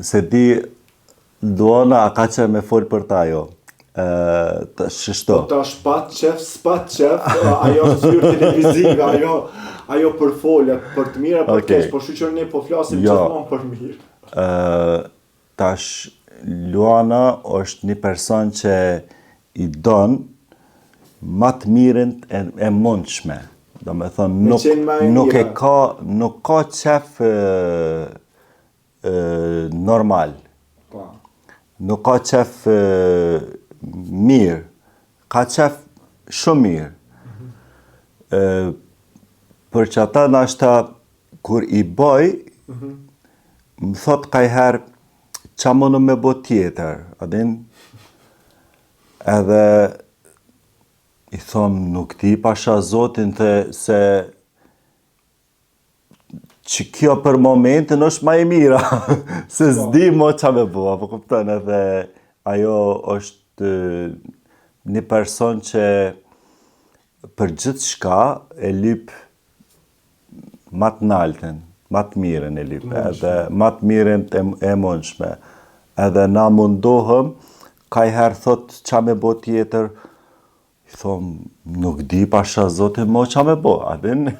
S'e di Luana a ka qef me fol për ta ajo. Ë tash qështu. Po tash pat qef, s'pat qef, ajo është zyrë televizive, ajo ajo përfolet për të mirë, për të keq, po shyqyr ne po flasim jo. gjithmonë për mirë. Ë tash Luana është një person që i don ma të mirën e, e mundshme. Domethonë, nuk, nuk e ka, nuk ka qef e, normal. Po. Nuk ka qef mirë, ka qef shumë mirë. Mm -hmm. Për qata nashta, kur i boj, mm -hmm. më thot kajherë, ça munëm me bo tjetër, a din? Edhe i thom, nuk di pasha zotin të se Që kjo për momentin është ma e mira, se po. s'di mo ça me bo, apo kupton edhe ajo është një person që për gjithçka e lyp ma të naltën, ma të mirën e lyp, edhe ma të mirën e, e mundshme. Edhe na mundohem, kajherë thot ça me bo tjetër, i thom, nuk di pasha zotin mo ça me bo, a din?